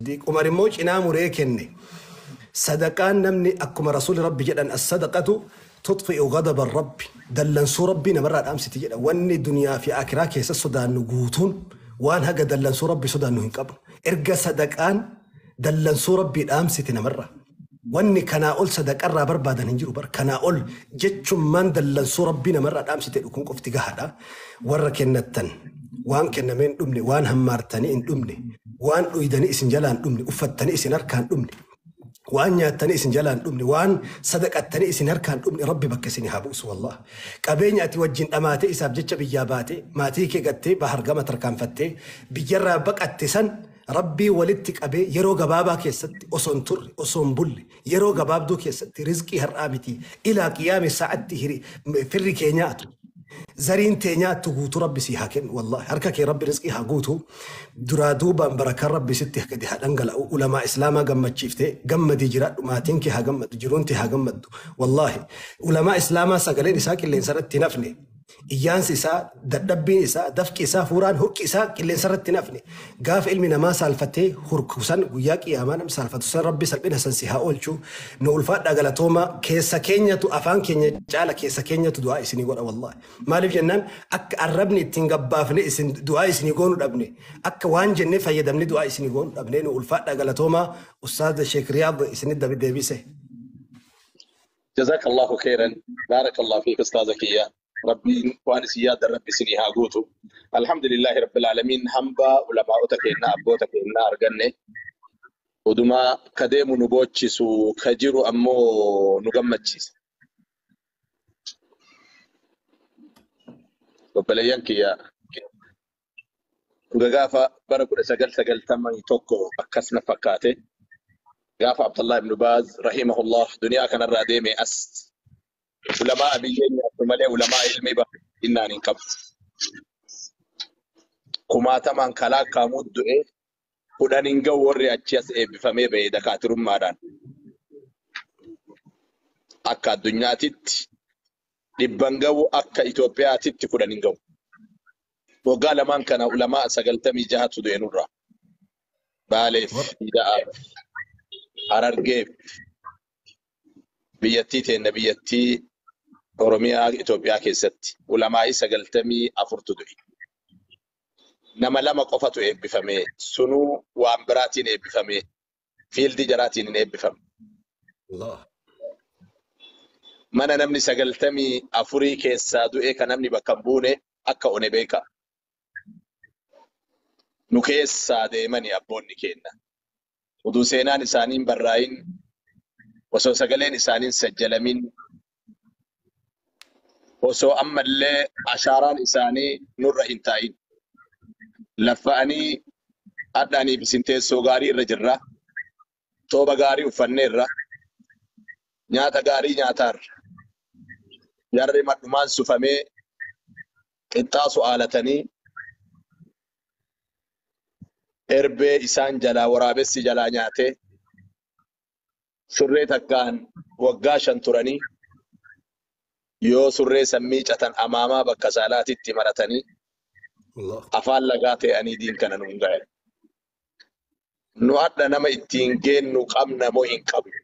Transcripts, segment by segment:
Siddiiq. Umar immoo cinaa muree kenne. Sadaqaan namni akkuma Rasuulli Rabbi jedhan, as-sadaqatu tutfi'u ghadaba Rabbi, dallansuu Rabbii namarraa dhaamsiti jedha. Wanni duniyaa fi akiraa keessa sodaannu guutuun waan haga dallansuu Rabbi sodaannu hin qabnu. Erga sadaqaan dallansuu Rabbii dhaamsite namarraa, wanni kanaa ol sadaqarraa barbaadan hin jiru bar. Kanaa ol jechummaan dallansuu Rabbii namarraa dhaamsite kun qofti gahaadha. Warra kennattan, waan kennamee hin dhumne, waan hammaartanii hin dhumne, waan dhuydanii isin jalaa hin dhumne, uffattanii isin harkaa hin dhumne, waan nyaattanii isin jalaa hin dhumne, waan sadaqattanii isin harkaa hin dhumne, Rabbi bakka isin haa buusu. Wallah, qabeenya ati wajjin dhamaatee isaaf jecha biyyaa baate, maatii kee gattee bahar gama tarkaanfattee biyyarraa baqatte san, Rabbii walitti qabee yeroo gabaabaa keessatti, osoo hin turre, osoo hin bulle, yeroo gabaabduu keessatti, rizqii har'aa miti, ilaa qiyaame sa'atti firri kee nyaatu, zariin tee nyaattu guutuu Rabbi sii haa kennu. Wallahi, harka kee Rabbi rizqii haa guutu. Duraa duubaan barakaan Rabbi sitti gadi haa dhangala'u. Ulamaa Islaamaa gammachiiftee gammadii jiraadhu. Maatiin kee haa gammaddu, jiruun tee haa gammaddu. Wallahi, ulamaa Islaamaa sagaleen isaa qilleensa irratti hin hafne, iyyaansi isaa, dadhabbiin isaa, dafqi isaa, fuuraan hurki isaa qilleensa irratti hin hafne, gaafa ilmi namaa saalfatee hurku san, guyyaa qiyaamaa namni saalfatu san, Rabbi salphina san si haa oolchu. Nu ulfaadhaa, galatooma. Keessa keenyatu, afaan keenya caala keessa keenyatu du'aa isinii godha. Wallahi, maaliif jennaan, akka arrabni ittiin gabbaafne isin du'aa isinii goonu dhabne, akka waan jennee fayyadamne du'aa isinii goonu dhabne. Nu ulfaadhaa, galatooma. Ustaaz Sheek Riyaad isinit deebise. جزاك الله خيرا، بارك الله فيك استاذ كيا. ربي وان سياد ربي سني هاغوتو. الحمد لله رب العالمين. hambaa ulamaa'ota keenya, abboota keenya arganne. Oduma kadeemu nu boochisu, ka jiru ammoo nu gammachiisa. Obboleeyyan kiyya, dhuga gaafa bara 1991 akkas na fakkaate, gaafa Abdullah ibn Baaz rahimahullah duniyaa kanarraa deeme, as ulamaa biyyeen nyaattu malee ulamaa ilmi baay'inaan hin qabu. Kumaatamaan kalaa kaamuu du'e, 10 hin ga'u warri achi as eebbifamee ba'e dakaatirummaadhaan. Akka addunyaatitti 100 ga'u, akka Itoophiyaatitti 10 hin ga'u. Waggaa lamaan kana ulamaa 96tu du'e nurraa. Baaleef, Hida'aaf, Harargeef, biyyattii teenna, biyyattii Oromiyaa Itoophiyaa keessatti ulamaa'ii 94tu du'e. Nama lama qofatu eebbifame. Sunuu waan biraatiin eebbifame. Fiildii jaraatiin hin eebbifamne. Allah. Mana namni 94 keessaa du'e kan namni bakka hin buune akka one beeka. Nu keessaa deemani abboonni keenya. Utuu seenaan isaanii hin barraa'in, osoo sagaleen isaanii hin sajjalamin, osoo ammallee ashaaraan isaanii nurra hin taa'in. Laffa'anii hadhaaniif isin teessoo gaarii irra jirra. Tooba gaarii uffanneerra. Nyaata gaarii nyaataarra. Jarri madhumaan sufamee qixxaa su'aalatanii, erbee isaan jalaa waraabessi jalaa nyaatee, surree takkaan waggaa 5 turanii, yoo surree san miicatan amaamaa bakka saalaatitti maratanii Allah. afaan lagaa ta'anii diin kana nuun gahe. Nu hadha nama ittiin geennu qabna moo hin qabnu?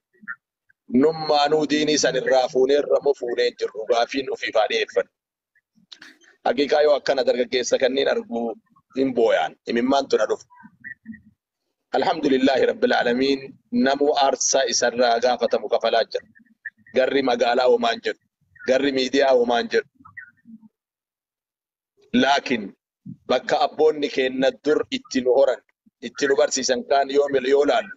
Nummaanuu diinii san irraa fuuneerra moo fuunee hin jirru? Gaafiin ofiif haa dhiyeeffannu. Haqiiqaa yoo akkana dargaggeessa kanneen argu hin booyaan, imimmaan tuna dhufu. Alhamdulillahi rabbil aalamiin, namuu aarsaa isarraa gaafatamu kafalaa jira. Garri magaalaa homaan jedhu, garri miidiyaa homaan jedhu. Laakiin bakka abboonni keenya dur itti nu horan, itti nu barsiisan kaan yoo yoo laallu,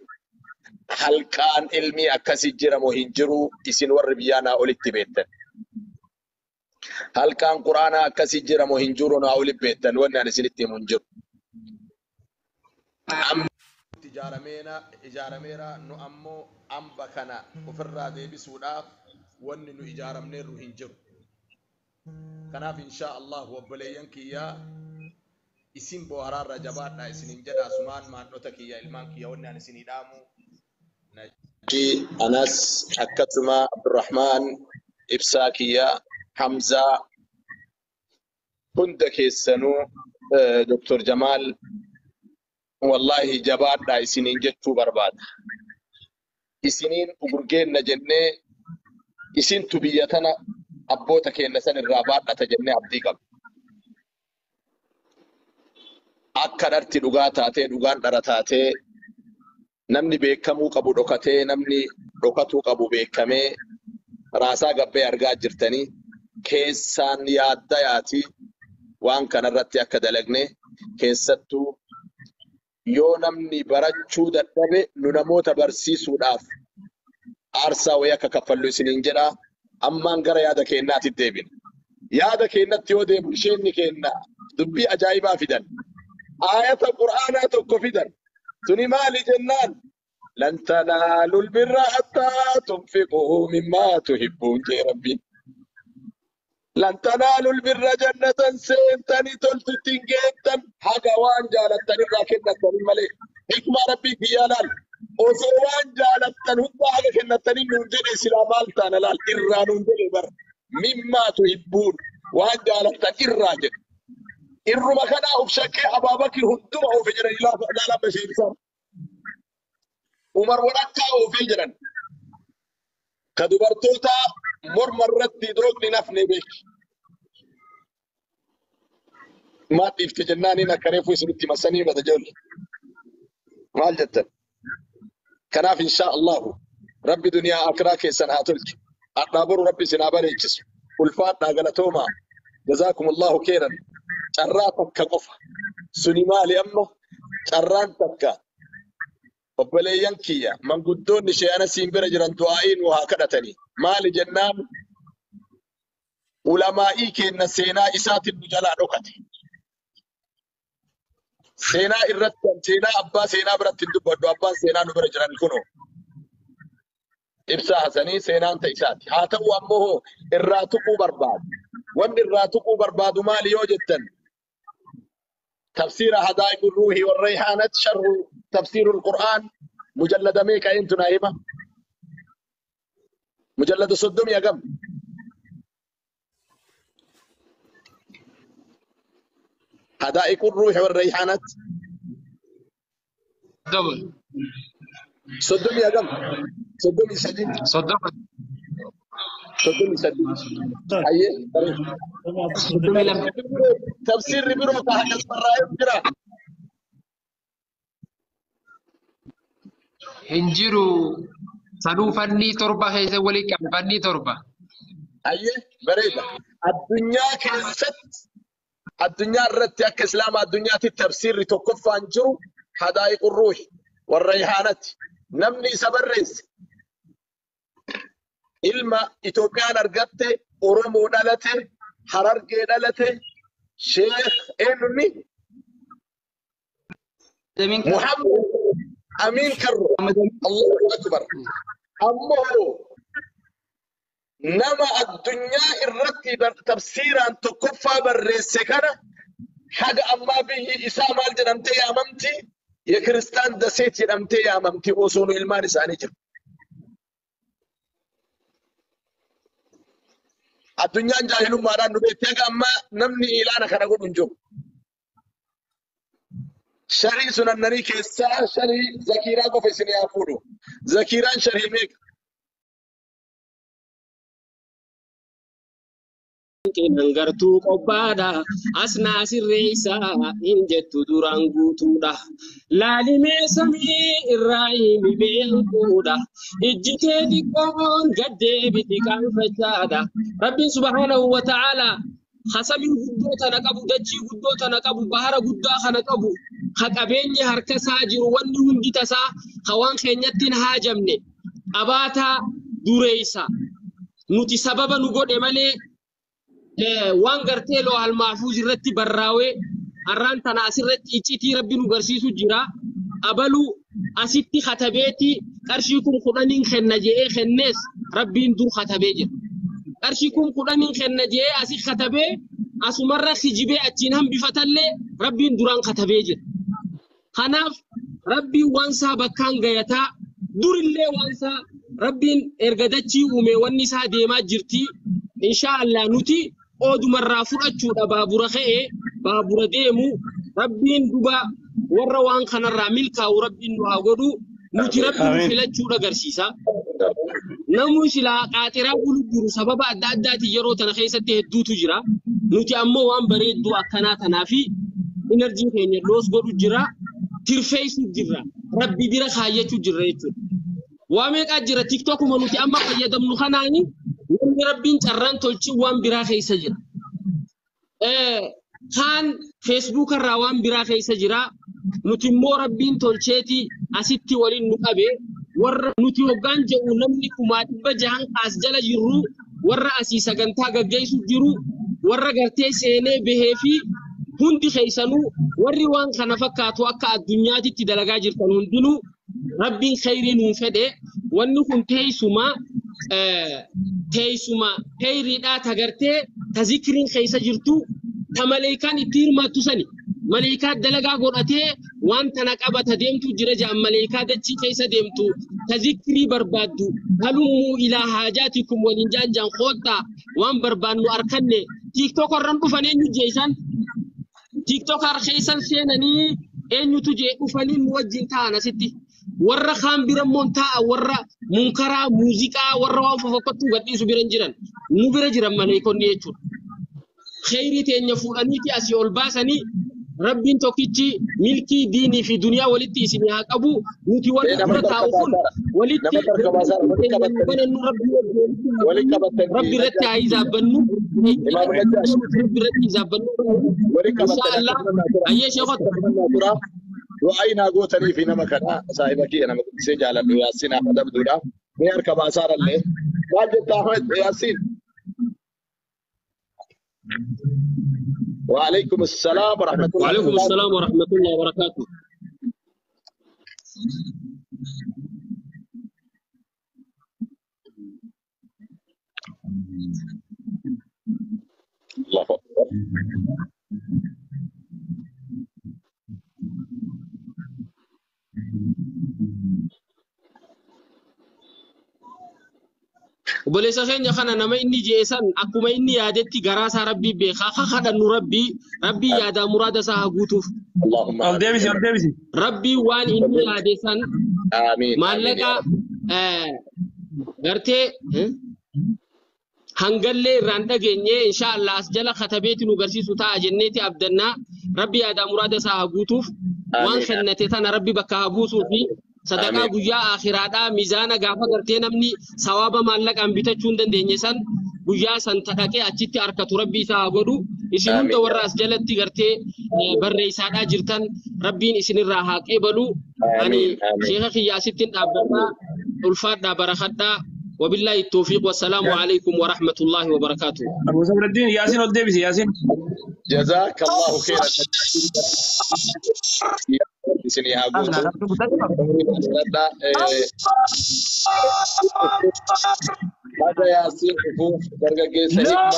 halqaan ilmi akkasii jira moo hin jiru, isin warri biyyaa naa olitti beektan. Halqaan Quraanaa akkasii jira moo hin jiru, naa olitti beektan, wanni ani isinitti himu hin jiru. Amma ijaarameera, nu ammoo amba kana ofirraa deebisuudhaaf wanni nu ijaaramneerru hin jiru. Kanaaf insha Allah, obboleeyyan kiyyaa, isin booharaarra jabaadhaa isinin jedha. Sumaan maandhota kiyya, ilmaan kiyya, wanni ani isinii dhaamu. Anas, akkasuma Abdurrahmaan Ibsaa kiyya, Hamzaa, hunda keessanuu, Dr. Jamaal, Wallaahi jabaadhaa isiniin jechuu barbaada. Isiniin ugurgeenna jennee isintu biyya tana abboota keenya san irraa baadhata jennee abdii qabna. Akka dharti dhugaa taatee dhugaan dhara taatee namni beekamuu qabu dhokatee namni dhokatuu qabu beekamee raasaa gabbee argaa jirtanii keessaan yaadda yaati waan kanarratti akka dalagne keessattuu yoo namni barachuu dadhabe nu namoota barsiisuudhaaf aarsaa wayii akka kaffallu isiniin jedhaa. Ammaan gara yaada keenyaatti deebina. Yaada keenyatti yoo deemu isheenni keenna dubbii ajaa'ibaa fidan. Aayata Qur'aanaa tokko fidan. Suni maali jennaan? Lan tanaalul birra hattaa tunfiquu mimmaa tuhibbuun jee Rabbiin. Lan tanaalul birra jannatan seentanii toltutti hin geettan haga waan jaalattanirraa kennattanii malee. Hikmaa Rabbii kiyyaa laal. Osoo waan jaalattan hunda haga kennattanii nuun jedhe silaa maal taana laal irraa nuun jedhe bara. Mimmaa tuhibbuun waan jaalattan irraa jedhe. Irruma kanaa of shakkee Abaabakir hunduma oofe jedhan ilaalaa basheebisaan. Umar walakkaa oofee jedhan. Ka dubartoota morma irratti doogni nafne beeki. Maal dhiifte jennaaniin akka reefu isinitti massanii mata jechuudha. Maal jettan? Kanaaf inshaa Allahu Rabbi duniyaa akiraa keessan haa tolchu. Hadhaa boru Rabbi isin haa bareechisu. Ulfaadhaa galatoomaa. Jazaakumullahu khairan. Carraa takka qofa. Suni maali amma? Carraan takka. Obboleeyyan kiyya manguddoonni ishee anasiin bira jiran du'aa'ii nu haa kadhatanii. Maali jennaan ulamaa'ii keenna seenaa isaatiin nu jalaa dhokate. Seenaa irratti seenaa abbaa seenaa biratti hin dubbadhu abbaan seenaa nu bira jiran kunoo. Ibsaa Hasanii seenaan ta isaati. Haa ta'u ammoo irraa tuquu barbaadu. Wanni irraa tuquu barbaadu maali yoo jettan? تفسير حدائق الروح والريحانة شرح تفسير القرآن مجلد ميكا انتو نايمة مجلد صدوم يا قم حدائق الروح والريحانة دبل صدوم يا قم صدوم يسجل صدوم صدوم يسجل أيه تفسير ربرو كهجس برايم جرا هنجرو سنو فني تربة هي ولي كم فني تربة أيه بريدة الدنيا كست الدنيا الرت يا إسلام الدنيا التفسير تكف أنجرو حدائق الروح والريحانة نمني سبرز ilma Itoophiyaan argatte Oromoo dhalate Harargee dhalate Sheekh eenyunni Muhammad Amiin Karro Allahu Akbar. Ammoo nama addunyaa irratti tafsiiraan tokkoffaa barreesse kana haga ammaa biyyi isaa maal jedhamtee yaamamti? Yekiristaan daseet jedhamtee yaamamti osoo nu ilmaan isaanii jiru. Addunyaan jaahilummaadhaan nu beekti haga ammaa namni ilaana kana godhu hin jiru. Sharii sunannanii keessaa sharii zakiiraa qofa isin haa fuudhu. Zakiiraan sharii meeqa? Gartuu qophaadha. Asnaa sirreessaa hin jettu duraan guutuudha. Laalimee samii irraa himi beekuudha. Ijjitee xiqqoon gaddeebiti qaanfachaadha. Rabbiin subhaanahu wa ta'aala hasamii guddoo tana qabu, dachii guddoo tana qabu, bahara guddaa kana qabu, ha qabeenyi harka isaa jiru wanni hundi tasaa ha waan keenyatti hin haajamne qabaataa dureessa. Nuti sababa nu godhe malee waan gartee loohal maafuuz irratti barraawee arraan tana asirratti iccitii rabbi nu garsiisu jira. Abaluu asitti katabeeti qarshii kun 10 kenna je'ee kennees rabbiin dur katabee jira. Qarshii kun 10 kenna je'ee asi katabee asumarra kijibee achiin hambifatallee rabbiin duraan katabee jira. Kanaaf rabbiin waan isaa bakkaan gayataa durillee waan isaa rabbiin erga dachii uume wanni isaa deemaa jirti. Inshaa Allah nuti oodumarraa fudhachuudha baabura ka'ee baabura deemu rabbiin duba Warra waan kanarraa milkaa'u Rabbiin nu haa godhu. Nuti Rabbiin filachuu agarsiisa. Namni silaa qaaxiraa gurguru sababa adda addaatiin yeroo tana keessatti hedduutu jira. Nuti ammoo waan bareedduu akkanaa tanaa fi enerjii keenya loos godhu jira. Tirfeessuu jirra. Rabbi bira kaayyachuu jirra jechuudha. Waa meeqaa jira TikTokuma nuti amma fayyadamnu kanaani namni Rabbiin carraan tolchii waan biraa keessa jira. Kaan Facebook irraa waan biraa keessa jira. Nuti immoo Rabbiin tolcheeti asitti waliin nu qabe. Warra nuti hoggaan jedhu namni 600,000 as jala jirru warra asii sagantaa gaggeessu jiru warra gartee seenee bahee fi hundi keessanuu warri waan kana fakkaatu akka addunyaatitti dalagaa jirtan hundinuu Rabbiin khayrii nuun fedhe wanni kun teessuma teessuma khayriidhaa tagartee ta zikriin keessa jirtu ta maleekaan itti hirmaattu sani. Maleekaa dalagaa godhatee waan tana qabata deemtu jira jedhan maleekaa dachii keessa deemtu ta zikrii barbaaddu halummuu ilaa haajaatikum waliin jaanjaan koottaa waan barbaannu arkanne TikTok irraan dhufan eenyu jeesan TikTok keessan seenanii eenyutu jee dhufanii nu wajjin taa'an asitti. Warra kaan bira immoo taa'a warra munkaraa muuziqaa warra waan fofokkattuu gadhiisu bira hin jiran nu bira jiran maleekonni jechuudha. Khayrii teenya fuudhaniiti asii ol baasanii Rabbiin tokkichi milkii diinii fi duniyaa walitti isin haa qabu. Nuti warri dura taa'u kun walitti banannu Rabbi irratti haa izaabbannu. Rabbi irratti izaabbannu. Inshaallah. Ayyee sheekota. Du'aayi naa gootanii fi nama kana saahiba kiyya nama guddisee jaaladhu Yaasiin Ahmad Abduudha. Mee harka baasaarallee. Maal jetta Ahmed Yaasiin? وعليكم السلام ورحمة الله. وعليكم السلام ورحمة الله وبركاته. الله أكبر. Obboleessa keenya kana nama inni jeesan akkuma inni yaadetti garaa isaa Rabbii beekaa kadhannu Rabbii Rabbii yaadaa muraada isaa haa guutuuf. Allahumma Deebisi ol deebisi. Rabbii waan inni yaade san amiin. Maallaqa gartee hangallee irraan dhageenye inshaallah as jala katabeeti nu garsiisu ta'a jenneeti abdannaa Rabbii yaadaa muraada isaa haa guutuuf waan kennate tana Rabbi bakka haa buusuu fi sadaqaa guyyaa akhiraadhaa miizaana gaafa gartee namni sawaaba maallaqaan bitachuu hin dandeenye san guyyaa san tadhaqee achitti harkatu Rabbi isaa haa godhu. Isin hunda warra as jalatti gartee barreessaadhaa jirtan Rabbiin isinirraa haa qeebalu. Ani sheeka kiyya asittiin dhaabbadhaa ulfaadhaa barakadhaa. وبالله التوفيق والسلام عليكم ورحمة الله وبركاته. أبو صبر الدين ياسين والدبسي ياسين. جزاك الله خيرا. هذا ياسين حفوف درجة جيس لا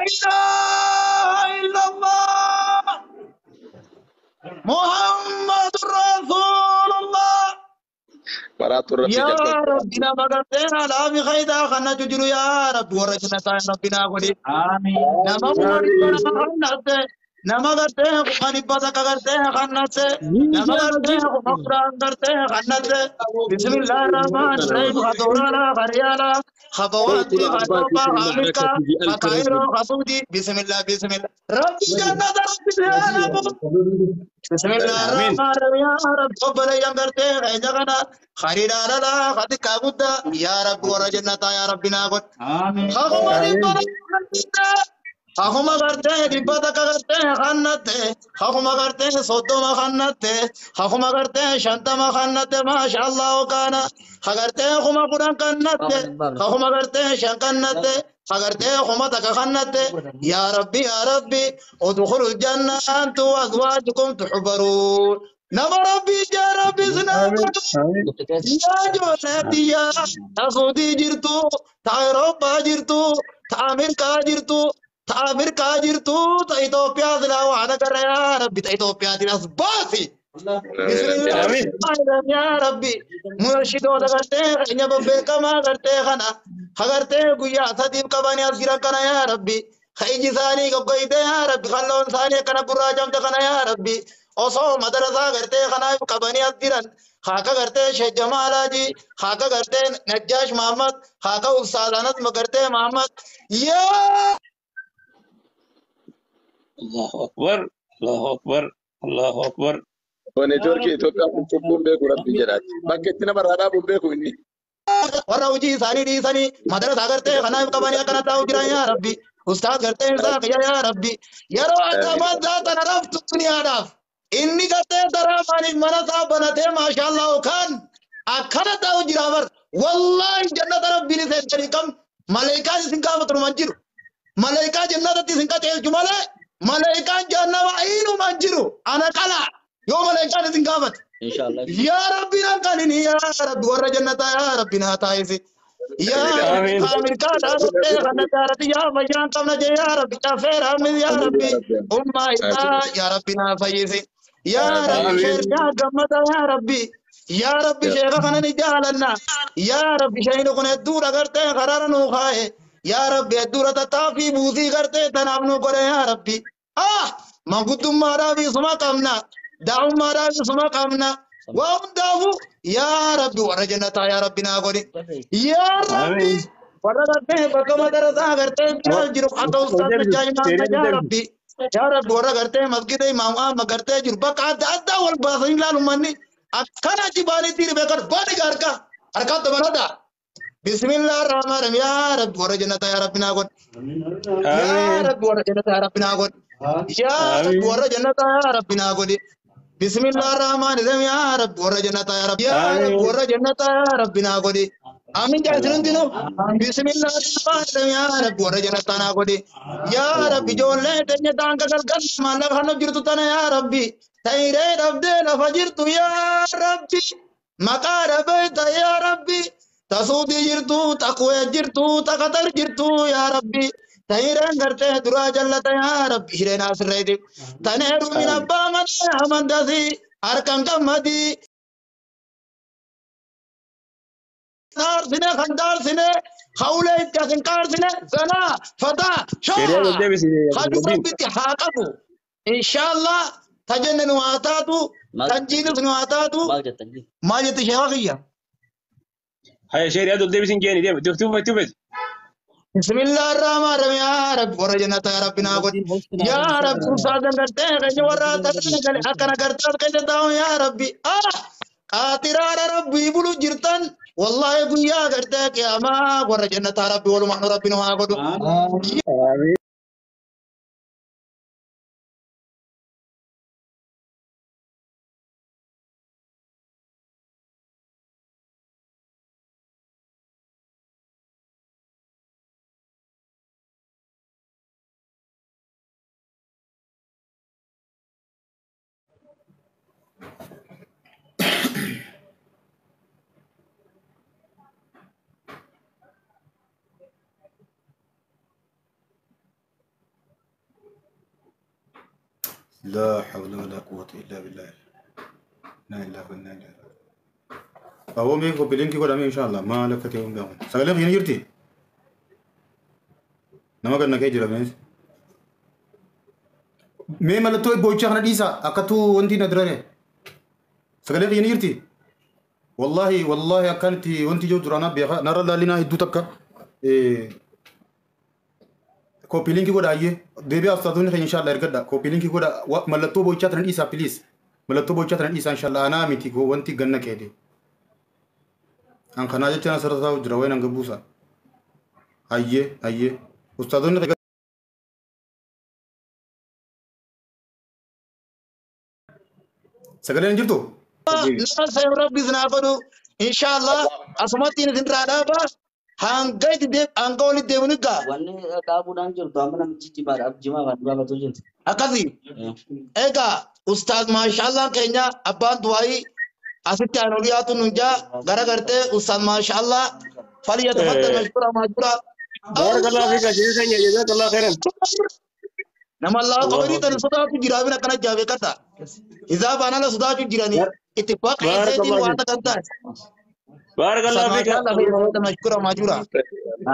إله إلا الله محمد رسول الله. يا ربنا مغفرنا لا في خيدا خنا تجرو يا رب ورجنا تاع ربنا غدي آمين. نما ورجنا نما کرتے ہیں قرآن پاک کرتے ہیں خنت سے نما کرتے ہیں قرآن کرتے ہیں خنت سے. بسم اللہ الرحمن الرحیم. خطورانا خریانا خطوات خطوبا خامکا خطائرو خطودی. بسم اللہ بسم اللہ رب جنت رب. بسم اللہ الرحمن الرحیم. یا رب قبل کرتے ہیں جگنا خریدانا لا خد کابودا یا رب ورجنتا یا ربنا قد آمین. خاخما کرتے ہیں ربا کرتے ہیں خانت خاخما کرتے ہیں سودما خانت خاخما کرتے ہیں شانتما خانت ماشاء اللہ کانا خاکرتے ہیں خما قرآن خانت خاخما کرتے ہیں شنکنت خاکرتے ہیں خما تک خانت. یا ربی یا ربی ادخلوا الجنة انتم وازواجكم تحبرون. نما ربي يا ربي يا جونتي سعودي جرتو تايروبا جرتو تامريكا جرتو تامريكا جرتو تايتوبيا دلاو انا کر يا ربي تايتوبيا دلاس باسي. بسم الله يا ربي مرشدو کرتے ہیں ببے کما کرتے خنا کرتے ہیں گویا صدیب کبانی ازگرا کنا يا ربي خيجي ثاني کوئی دے يا ربي خلون ثاني کنا قرا جم کنا يا ربي Osoo madarasaa gartee kanaaf qabanii as jiran haaka gartee Sheekh Jamaal Haji haaka gartee Najjaash Mahammad haaka Ustaaz Anas gartee Mahammad yaa Allahu Akbar. Allahu Akbar. Allahu Akbar. Neetwoorkii Itoophiyaa kun cubbuun beeku rabbi jedhaati. Bakka itti namarraa dhaabuun beeku inni. Warra hojii isaanii dhiisanii madarasaa gartee kanaaf qabanii akkana taa'u jiran yaa Rabbi. Ustaaz gartee isaa kiyya yaa Rabbi. Yeroo adda maddaa tana raftu duniyaadhaaf. Inni gartee daraamaaniif mana isaa banatee maashaallah kan akkana taa'u jira bar. Wallaahi jannata rabbiin isin kam malaayikaan isin gaafatu numan jiru. Malaayikaa jannatatti isin qajeelchu malee malaayikaan jahannama inuma jiru. Ana qala yoo malaayikaan isin gaafatu. Inshallah. Yaa Rabbi nan qalini yaa Rabbi warra jannataa yaa Rabbi naa taasisi. Yaa Rabbi Ameerikaa dhaabbattee kana jaarati yaa fayyaan qabna jee yaa Rabbi cafeera yaa Rabbi ummaa isaa yaa Rabbi naa fayyisi. Yaa Rabbi sheekaa gammada yaa Rabbi. Yaa Rabbi sheeka kana ni jaalanna. Yaa Rabbi sheeyni kun hedduudha gartee karaara nuu kaa'e. Yaa Rabbi hedduudha tattaaffii buusii gartee tanaaf nu godhe yaa Rabbi. Ah manguddummaadhaaf isuma qabna. Daa'ummaadhaaf isuma qabna. Waa hundaafuu yaa Rabbi warra jannataa yaa Rabbi naa godhi. Yaa Rabbi warra gartee bakka madarasaa gartee bira jiru akka ustaas Najjaash Mahammad yaa Rabbi. Yaa Rabbi warra gartee masgida Imaam Ahmad gartee jiru bakka adda addaa wal baasanii ilaalu manni akkana achi baanitti hirbe kan baani harka harkaan dabalata. Bismillah ar-Rahmaan ar-Rahiim yaa Rabbi warra jannataa yaa Rabbi naa godhi. Yaa Rabbi warra jannataa yaa Rabbi naa godhi. Yaa Rabbi warra jannataa yaa Rabbi naa godhi. Bismillah ar-Rahmaan ar-Rahiim yaa Rabbi warra jannataa yaa Rabbi yaa Rabbi warra jannataa yaa Rabbi naa godhi. Amin jaa hundinuu Bismillah ar-Rahmaan ar-Rahiim yaa Rabbi warra jannataa naa godhi. Yaa Rabbi ijoollee teenya daangaa galgal maallaqa kan jirtu tana yaa Rabbi. Tayree dhabdee lafa jirtu yaa Rabbi. Maqaa dhabeeta yaa Rabbi. Ta Suudii jirtu, ta Kuweet jirtu, ta Qatar jirtu yaa Rabbi. Tayreen gartee duraa jallata yaa Rabbi hireen asirreeti. Tanee rumin abbaa malee amantasi harkan gammadii. Qaarsine kan qaarsine hawlee itti asin qaarsine zanaa fataa Sheriyaa shaa deebisi. hajuu rabbitti haa qabu. Inshaallah tajanne nu haa taatu tanjiinis nu haa taatu Maal jettan? maal jette sheekaa kiyya. Haya sheriyaa deebisi hin geeni deemi. Tufti tufti. Bismillah ar-Rahmaan ar-Rahiim yaa Rabbi warra jannataa yaa Rabbi naa godhi. Yaa Rabbi ustaazan gartee keenya warra tattana gale akkana gartee keessa taa'u yaa Rabbi. Ah qaatiraadha Rabbi bulu jirtan wallaahi guyyaa gartee qiyaamaa warra jannataa Rabbi walumaan Rabbi nu haa godhu. Amiin. لا حول ولا قوة إلا بالله لا إله إلا الله. أهو مين كوبيلين كي قدامي إن شاء الله ما لك تيوم بيهم. سألهم هنا جرتي. نما كنا كي جرا بنيس. مين ملتوي بوجه خنا ديسا أكتو وانتي ندرة. سألهم هنا جرتي. والله والله أكنتي وانتي جو درانا بيها نرى لا لنا هدو تكا. Copy link godha ayyee deebi'aa ustaatonni keenya inshallah ergadha copy link godha mallattoo bochaa tanan dhiisaa please mallattoo bochaa tanan dhiisaa inshallah anaa miti wanti ganna qeede an kanaa jecha asirra taa'u jira wayin hanga buusa ayyee ayyee ustaatonni sagaleen jirtu Nama sayyid Rabbi isin haa godhu. Inshaallah asumatti isin irraa dhaaba. Hanga itti hanga walitti deemnu gaa. Wanni dhaabuudhaan jirtu amma namichi jimaadhaaf jimaa waan gaafatu jirtu. Akkasii. Egaa ustaaz maashaallah keenya abbaan du'aayii asitti aan oliyaatu nun jaa gara gartee ustaaz maashaallah falyatafaddal mashkura maajura. Barakallahu fiika sheekh keenya jazakallahu khairan. Nama Allah qabarii tan sodaatu jira bina kana jaabe kata. Izaa baanala sodaatu jirani ittifaaqa isaatiin waan kan taate. Barakallahu fiika. Maashaallah mashkura maajura.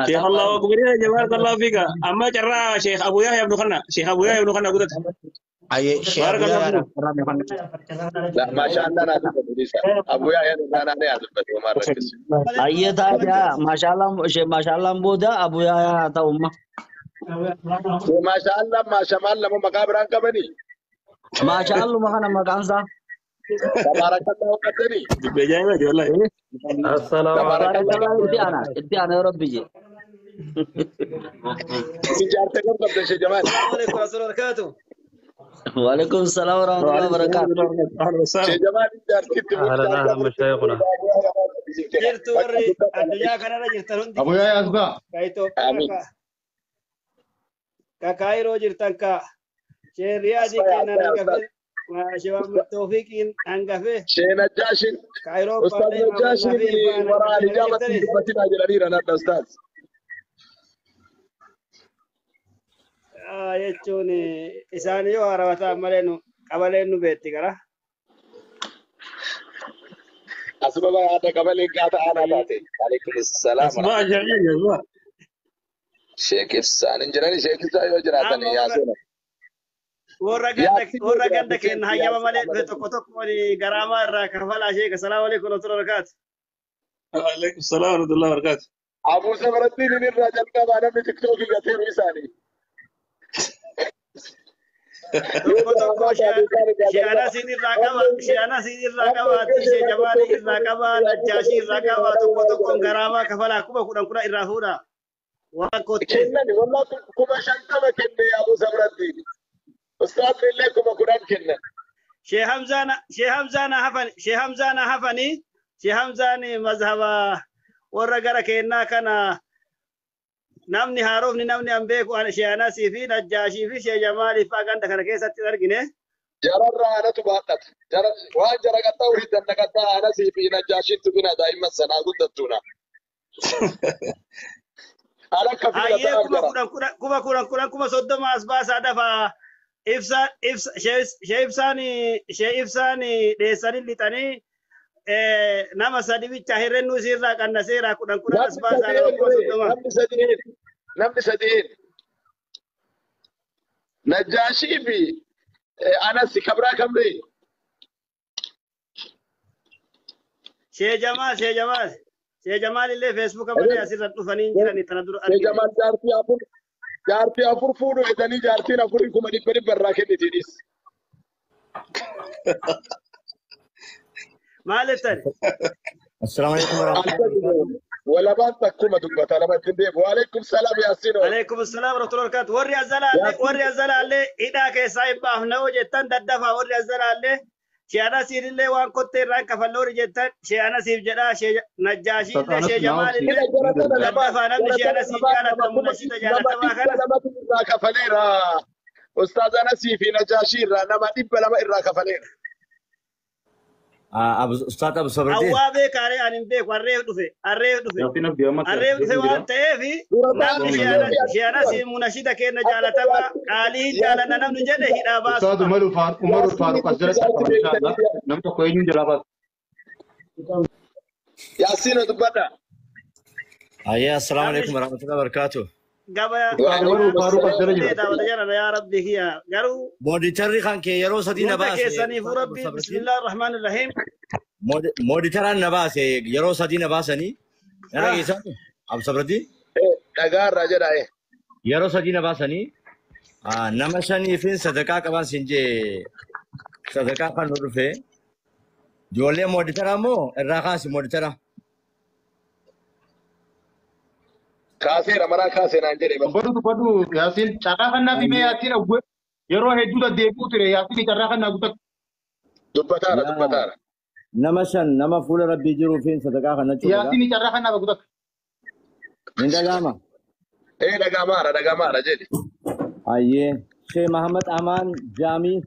Sheekh Allahu akbar barakallahu fiika. Amma carraa Sheekh Abu Yahya ibn Khanna Sheekh Abu Yahya ibn Khanna gudata. Ayyee shee Baarakallah Abuyaa fiikum. yaadhaaf. La maashaallah naa dubbatu dhiisa. Abuyaa yaa naa naa dubbatu homaa rakkisu. Ayyee taatee maashaallah shee maashaallaan booda Abuyaa yaa ta'umma. Maashaallah maashamaan lama maqaa biraan qabanii. Maashaalluma kana maqaan isaa. Tabaarakallah uummatanii. Dubbii ajaa'ibaati wallahi. Assalaamu Tabaarakallah. Tabaarakallah itti ana itti ana yoo rabbi jee. Isin jaartee kam qabdan shee Jamaal? السلام عليكم ورحمة الله وبركاته. Waalaikum salaam warahmatullahi wabarakatuh. Ahlan wa Shee sahlan. Jamaal jaartiitti Ahlan ahlan mashayikhuna. Jirtu warri addunyaa kanarra jirtan hundi Abuyaa keessanuu Asbaa. ka Itoophiyaa Amiin. ka Kaayiroo jirtan ka Shee Riyaadii kennan hangafe Shee Muhammad Tawfiiqiin hangafe Shee Najjaashin ka Ayirooppaa Ustaaz illee Muhammad Najjaashin Nafiif faan waraan hangafe naga ijaabatti jirtanii. dubbatinaa jedhaniira nadha Ustaaz. Jechuun isaan yoo haarawaa ta'an malee nu qabaleen nu beetti gara. Asuma haadha qabaleen qaata aanaa taate. Alaikum salaam. Asbaa ajaa'iba asbaa. Sheek Ibsaan hin jirani Sheek Ibsaan yoo jiraatan Amma warra yaasuna. warra ganda Yaassin yoo warra ganda jiraate keenya Sheek hayyama Yaassin malee dhufe Ahmad. tokko tokko garaamaa irraa kafalaa sheeka. Salaamu alaikum warahmatullahi wabarakatuh. Alaikum salaam wa rahmatullahi wa barakatuh. Abuu Sabarattiin inni irraa jalqabaa namni tiktookii gateeru isaanii. Yoo Tokko tokko garaamaa taate isaan irraa shee jalqaba. Anasiin irraa qaba shee Anasiin irraa Amma qaba illee shee shee Jamaalii irraa qaba Najjaashii irraa qaba tokko tokkoon garaamaa kafalaa 10,000 irraa fuudha. Waan kottee. Kennan wallah 50,000 kenne Abuu Sabarattiin. Ustaazni illee 10,000 kennan. Shee Hamzaan shee Hamzaan hafan shee Hamzaan hafanii shee Hamzaan mazhaba warra gara kennaa kana namni haarofni namni an beeku shee Anasii fi Najjaashii fi shee Jamaalii fa'aa ganda kana keessatti argine. Jararraa anatu baadhata. Jara waan jara qaxxaa hiddan naqaxxaa anasii fi najjaashiin bina daa'imman sanaa guddattuuna. Ala akka fiila Hayyee ta'an kuma jara. kudhan kudhan 10,000 10 30,000 as baasaa dafaa ibsa ibsa shee ibsaan shee ibsaan dheessanii lixanii nama sadi bicha hirrennuu isiirraa qannaseera 10,010 as Namni baasaa sadii nama eenyu 30,000. Namni sadii eenyu? Namni sadii eenyu? Najjaashii fi Anas kabraa kamree? Shee Jamaal shee Jamaal shee Jamaal illee feesbuuka malee asirra dhufanii hin jirani tana dura Shee argine. Jamaal jaartii afur fuudhu jedhanii jaartiin afurii 100,000 irraa kennitiinis. Maal jettani? Assalaamu alaikum warahmatullahi wabarakatuh. Walabaan takkuma dubbata lama ittiin deemu. Waalaikum salaam Yaasino. Alaikum salaam warahmatullahi wabarakatuh. Warri azalaallee Yaasin warri azalaallee hidhaa keessaa hin baafna hoo jettan daddafaa warri azalaallee shee Anasiin illee waan kottee irraan kafalloori jettan shee Anasiif jedhaa shee Najjaashii illee shee Jamaal Hidha illee jara sana lamaan daddafaa namni jara shee sana Anasiif lamaan nama jaalatamu kuma nashiida nama jaalatamaa dhibba kana lamatu irraa kafaleera. Ustaaz Anasii fi Najaashii irraa nama 200 irraa kafaleera. Ustaad Abu Sabradin. Awwaa beekaaree ani hin beeku harreef dhufe harreef dhufe Yaasin Abdii amma harreef dhufe waan ta'eef Dura ta'an namni shee Anasii munashida kenna jaalatamaa qaalii jaalanna namni jedhe hidhaa Ustaad baasuma. Umaru Faaruq as jalatti argama inshallah. Nam tokko eenyuun jalaa baasa. Yaasiin dubbadha. Ayyaa assalaamu Namni alaikum warahmatullahi wabarakatuh. gaba Ustaad Umaru Faaruq as jala gabaa jira. daawwata jala yaa rabbi kiyya garuu Mooditarri kan kee yeroo sadii na hunda baase. keessaniifuu Ustaad Abu rabbi Sabradin. bismillah rahmaan rahim Mooditaraan na baase yeroo sadii na baasanii. Na dhageessaa? Abu Sabradin. Dhagaa irraa jedha. Yeroo sadii na baasanii nama shaniifin sadaqaa qaban siin jee sadaqaa kan nu dhufe. Ijoollee mooditaraa moo irraa kaasi mooditara? Kaaseera maraa kaasee naan jedhe bara. Dubbadhu dubbadhu Yaasin carraa kannaa fi mee Yaasin yeroo hedduu deddeebi'u ture Yaasin carraa kannaa guutaa. Dubbataara dubbataara. Nama shan nama fuula rabbii jiruufin sadaqaa kan jechuudha. Yaasin carraa kannaa guutaa. Ni dhaga'ama. Ee dhagamaara dhagamaara jedhe. Ayyee. Shee Mahamad Amaan Jaamii.